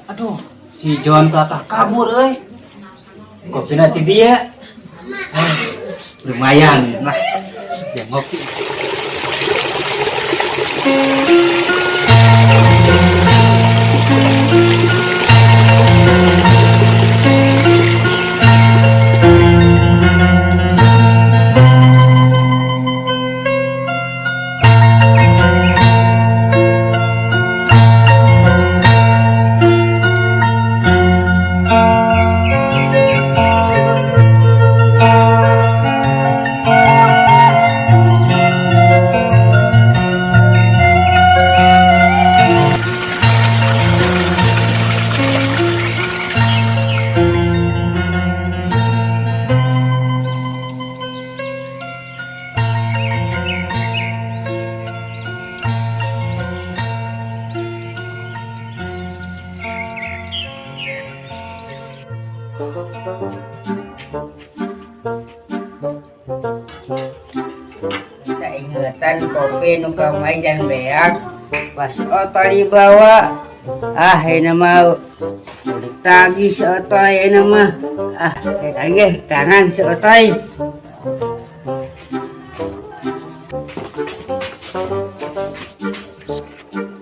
Aduh, si John telah kabur euy. Kopina ti dia. Ah, lumayan lah. Dia ngopi. Saingetan kopi nu kamari jan beak pas Otoy dibawa, ah, ini mah udah tagih si Otoy ini mah. Ah, tagih tangan si Otoy.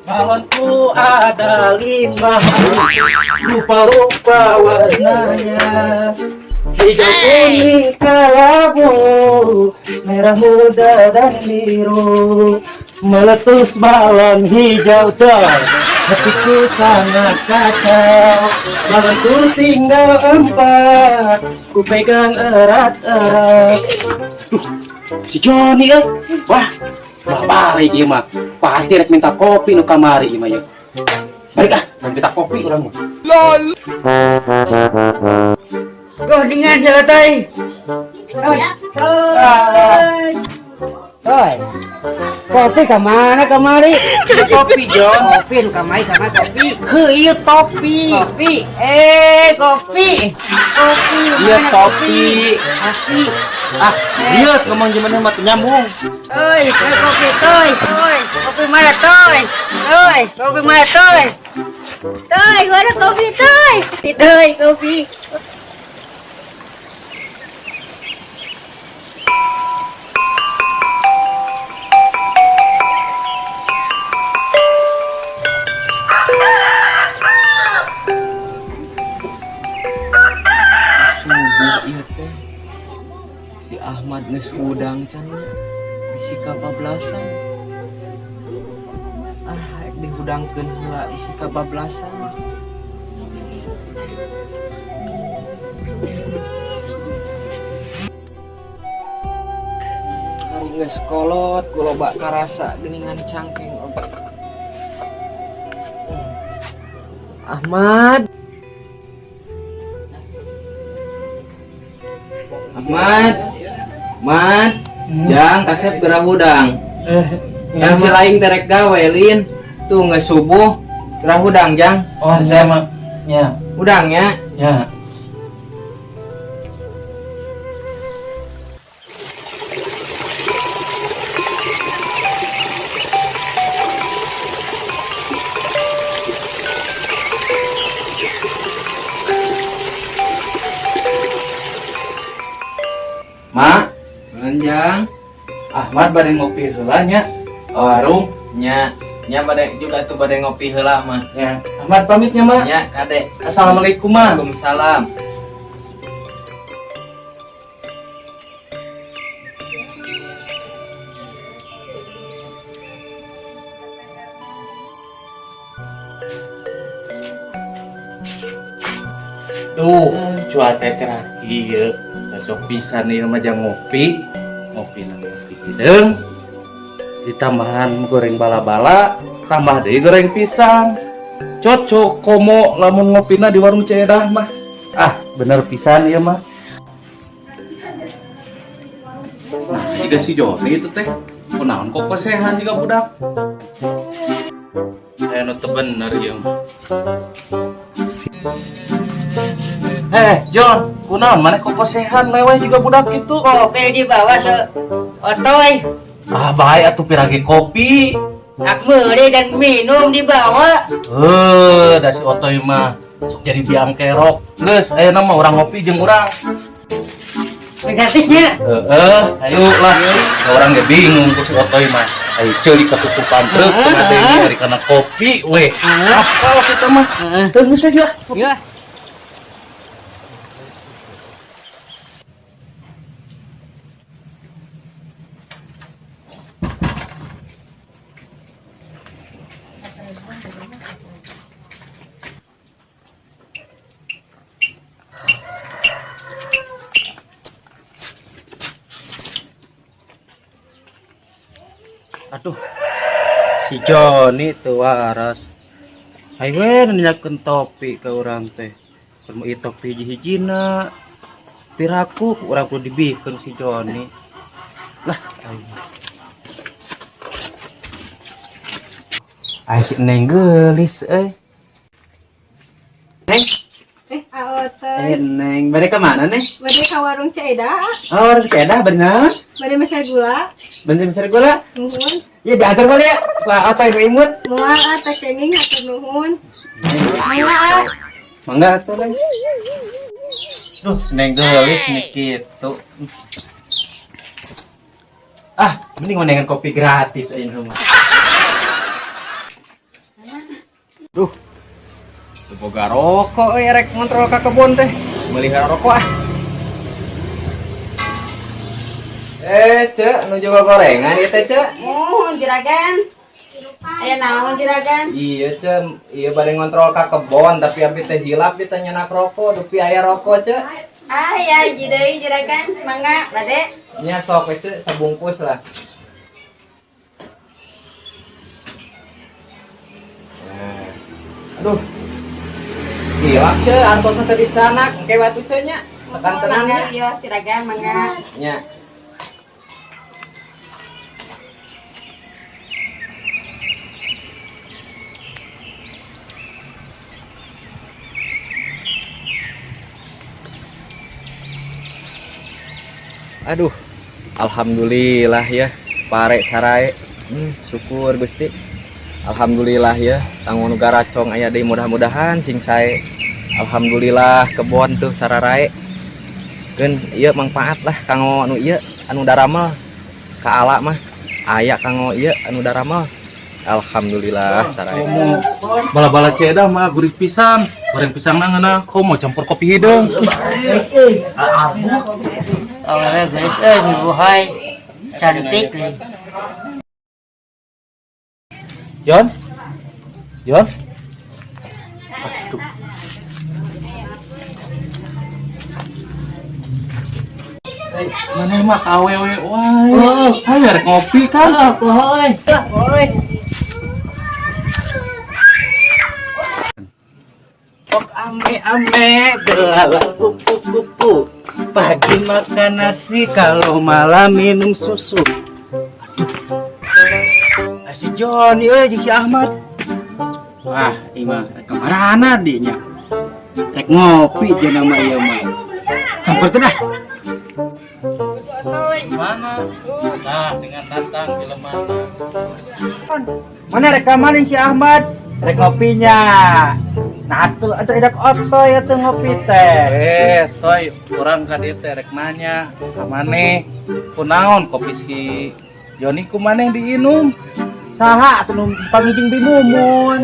Balonku ada 5, rupa-rupa warnanya. Hijau, kuning, kelabu, merah muda dan biru. Meletus balon hijau dor, hatiku sangat kacau. Balonku tinggal 4, ku pegang erat-erat. Duh, si Joni eh. Wah, wah balik ieu mah. Pasti rek minta kopi nu kamari ieu mah ya. Balik ah, rek minta kopi urang mah. LOL. Goh dengan si Otoy. Toy. Kopi kemana kemari? Kopi Jon. Kopi nu kamari sama kopi. Heuh, ieu topi. Kopi. Kopi. Kopi. Iya, Mana topi. Kopi. Ah, lihat ngomong gimana mah teu nyambung. Oi, kopi toy. Toy, kopi mana toy? Toy, kopi mana toy? Toy, mana kopi toy? Toy, kopi. Subuh ieu teh. Si Ahmad geus hudang can nya. Bisi kabablasan. Ah, rek dihudangkeun heula bisi kabablasan. Hari geus kolot ku loba karasa geuningan cangkeng oge. Ahmad. Ahmad. Mat. Jang kasep gerah hudang. Yang si lain terek gawe lin. Tuh geus subuh gerah hudang jang. Oh, saya mah nya. Hudang ya. Ya. Ma, Manjang. Ahmad bade ngopi heula nya. Oh, Warung. Nya, nya bade juga tuh bade ngopi heula mah. Nya, Ahmad pamit nya, Ma. Nya, kade. Assalamualaikum, Ma. Waalaikumsalam. Tuh, cuaca cerah kieu. Cocok pisan ieu mah jang ngopi. Ngopi na ngopi hideung. Ditambahan goreng bala-bala, tambah deui goreng pisang. Cocok komo lamun ngopina di warung Cedah mah. Ah, bener pisan ieu mah. Nah, jika si Joni itu teh, kunaon kok kosehan juga budak. Aya nu teu bener ieu mah. John, kunaon maneh kok kosehan leweh juga budak itu? Kopi dibawa se Otoy. Ah, bae atuh pirage kopi. Ak meuli dan minum dibawa. Eh, da si Otoy mah sok jadi biang kerok. Geus, ayeuna mah urang ngopi jeung urang. Gratisnya. Heeh, ayo lah. Da urang ge bingung ku si Otoy mah. Ayo ceuli katutupan truk kumaha deui ari kana kopi weh. Apa kita mah? Teu geus aja. Ya. Aduh, si Joni tuh waras. Ayo we nanyakeun topi ke urang teh. Keur ieu topi hiji-hijina. Piraku urang kudu dibikeun si Joni. Lah, aing. Aing si Neng geulis euy. Neng, Aotoy. Neng, bade ka mana Neng? Bade ka warung Ceu Eda. Oh, warung Ceu Eda bener. Bade meser gula. Bener meser gula. Nuhun. Ya diantar boleh ya. Wah, atoy nu imut. Moal ah teh kenging hatur nuhun. Mangga ah. Mangga atuh Neng. Duh, Neng geulis nih kitu. Ah, mending mendingan kopi gratis aja semua. Duh. Teu boga rokok euy rek ngontrol ka kebon teh. Meuli heula rokok ah. Cek, nu juga gorengan ieu teh, Cek. Muhun juragan. Aya naon juragan? Iya, Cek, iya bade ngontrol ka kebon tapi abi teh hilap ditanya nak rokok, dupi aya rokok, Cek. Aya hiji deui juragan, mangga bade. Nya sok we, Cek, sabungkus lah. Nah. Aduh. Hilap, Cek, antosna teh dicanak, engke batu Cek nya. Tekan tenang Mangga nya. ieu juragan mangga. Nya. Aduh, alhamdulillah ya, pare sarai. Syukur Gusti. Alhamdulillah ya, tanggung nu garacong aya deui mudah-mudahan sing sae. Alhamdulillah kebon tuh sararae. Keun ieu mangfaat lah kanggo anu ieu anu daramel. Ka ala mah aya kanggo ieu anu daramel. Alhamdulillah sarai. Komo bala-bala Ceu Eda mah gurih pisan. Goreng pisangna ngeunah komo campur kopi hideung. Awewe geulis euy buhay. Cantik nih. Yon? Yon? Aduh. Mana mah awewe wae. Oh. Ayo rek ngopi kan. Oh, poho euy. Poho euy. Pok ame-ame belalang kupu-kupu. Pagi makan nasi, kalau malam minum susu. Aduh. Ah, si Joni euy jeung si Ahmad. Wah, ieu mah rek kamarana dinya. Rek ngopi jeung nama ieu mah. Samperkeun ah. Mana? Nah, dengan datang jelema. Mana rek kamana si Ahmad? Rek ngopinya. Nah, atuh atuh edak otoy atuh ngopi teh. Toy, urang ka dieu teh rek nanya ka maneh. Kunaon kopi si Joni ku maneh diinum? Saha atuh nu pangijing bimumun?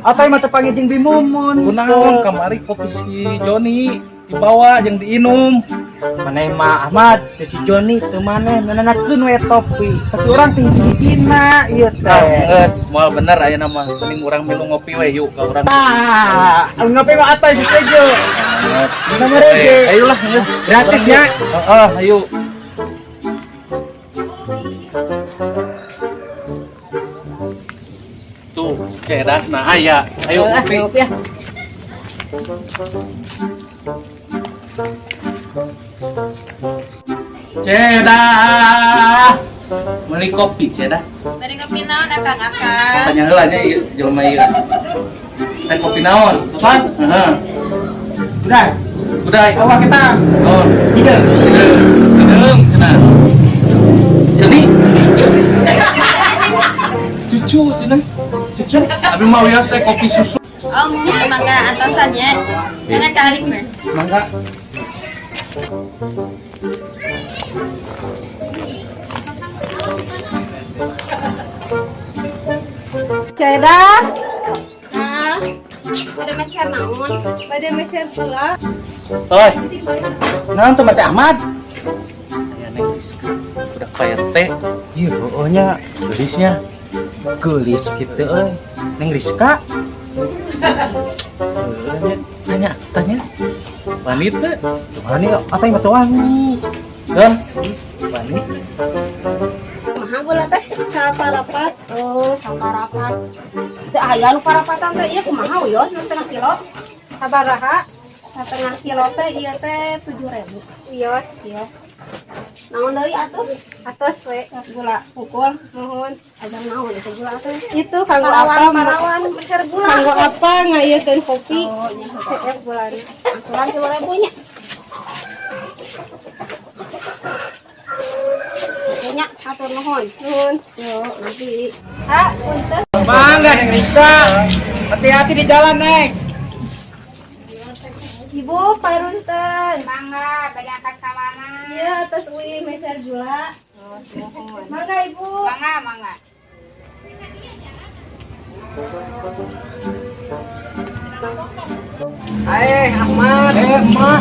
Otoy mah teu pangijing bimumun. Kunaon kamari kopi si Joni dibawa jeung diinum? Maneh mah Ahmad, teh si Joni teu maneh nananakeun we topi. Tapi urang teh hiji-hijina ieu Ah, teh. geus, moal bener ayeuna mah. Mending urang milu ngopi we yuk ka urang. Tah, anu ngopi mah atoy setuju. Nama rege. Ayolah geus. Gratis nya. Heeh, ayo. Tuh, cedah nah aya. Ayo ngopi. Ngopi ah. Cedah. Beli kopi, Cedah. Bade ngopi naon akang-akang? Tanya heula nya ieu jelema ieu. Teh kopi naon? Apaan? Heeh. Udah, Udah, awak kita. Naon? Hideung. Hideung. Hideung cenah. Jadi cucu Cucu sini. Cucu. Abi mau ya saya kopi susu. Oh, mau mangga atasannya. Jangan calik mah. Mangga. Ceda. Ah, ada meser naon? Bade meser gula. Oi. Naon tuh mate Ahmad? Aya Neng Rizka. Udah Pak RT. Iya, pokoknya Geulisnya. Geulis gitu euy. Neng Rizka. Heeh, tanya, tanya. Wanita. Wani atau yang wangi. Hah? Wani. Kumaha gula teh? Saparapat. Oh, saparapat. Teu aya nu parapatan teh ieu kumaha wios nu setengah kilo? Sabaraha? Setengah kilo teh ieu teh 7.000. Wios, wios. Naon deui atuh? Atos we gula pukul. Nuhun. Ajang naon itu gula teh? Itu kanggo apa? Parawan meser gula. Kanggo apa ngayekeun kopi? Oh, nya Heeh, gulana. Angsuran 3.000 nya. Nya, atur nuhun. Nuhun. Yo, nanti. Ah, punten. Mangga Neng Rizka. Hati-hati di jalan, Neng. Ibu parunten. Mangga, bade angkat ka mana? Iya, atos uih meser gula. Oh, nuhun. Mangga Ibu. Mangga, mangga. Aeh, Ahmad. Mah.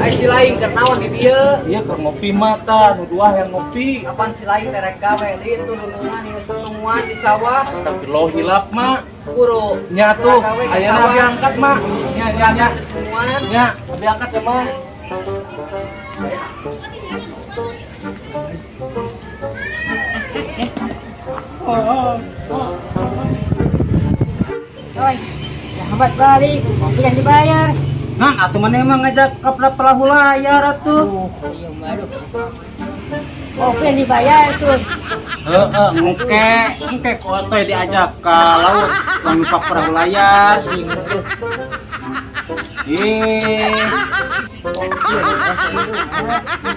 Ai si lain keur naon di dieu? Iya keur ngopi mata, nu dua yang ngopi. Kapan si lain terek gawe lieur tuh nunungan geus nunguan di sawah. Astagfirullah hilap mak. Guru. Nya tuh, Gawe ka ayeuna sawah. abi angkat mak. Nya nya nya. Geus nunguan. Nya, abi angkat ya mak. Oi, Ahmad balik, kopi yang dibayar. Nah, atuh mana emang ngajak ke perahu layar atuh. Aduh, iya mah aduh. Kopi yang dibayar tuh. Heeh, engke, engke ku otoy diajak ke laut numpak perahu layar. Ih.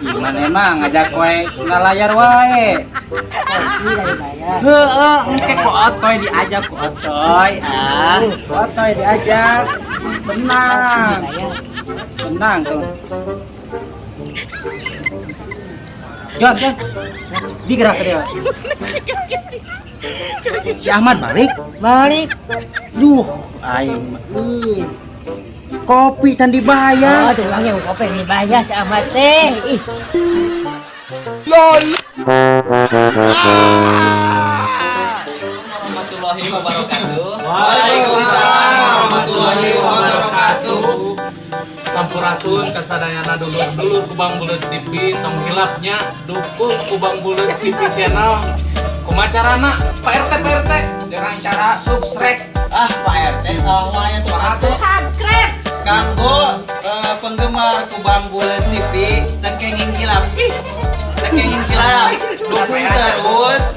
Gimana emang ngajak wae ngalayar wae. Kopi yang dibayar. Heeh, engke ku otoy diajak ku otoy. Ah, ku otoy diajak. Tenang. Tenang tuh. Jon, Jon. Digerak ke dia. Si Ahmad balik. Balik. Duh, aing mah. Ih. Kopi can dibayar. Aduh, orangnya kopi yang dibayar si Ahmad teh. Ih. Warahmatullahi wabarakatuh. Waalaikumsalam warahmatullahi wabarakatuh. Sampurasun kasadayana dulur-dulur Kubang Buleud TV tong hilapnya dukung Kubang Buleud TV channel. Kumaha carana? Pak RT, Pak RT dengan cara subscribe. Ah, Pak RT salah wae tuh Pak RT. Subscribe. Kanggo penggemar Kubang Buleud TV teu kenging hilap. Ih, teu kenging hilap. Dukung terus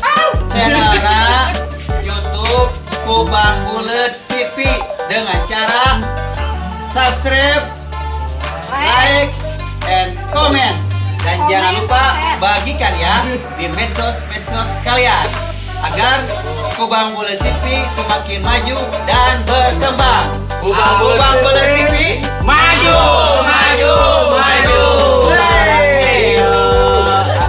channelna YouTube Kubang Buleud TV dengan cara subscribe, like, and comment. Dan jangan lupa bagikan ya di medsos-medsos kalian agar Kubang Buleud TV semakin maju dan berkembang. Kubang Buleud TV maju, maju, maju.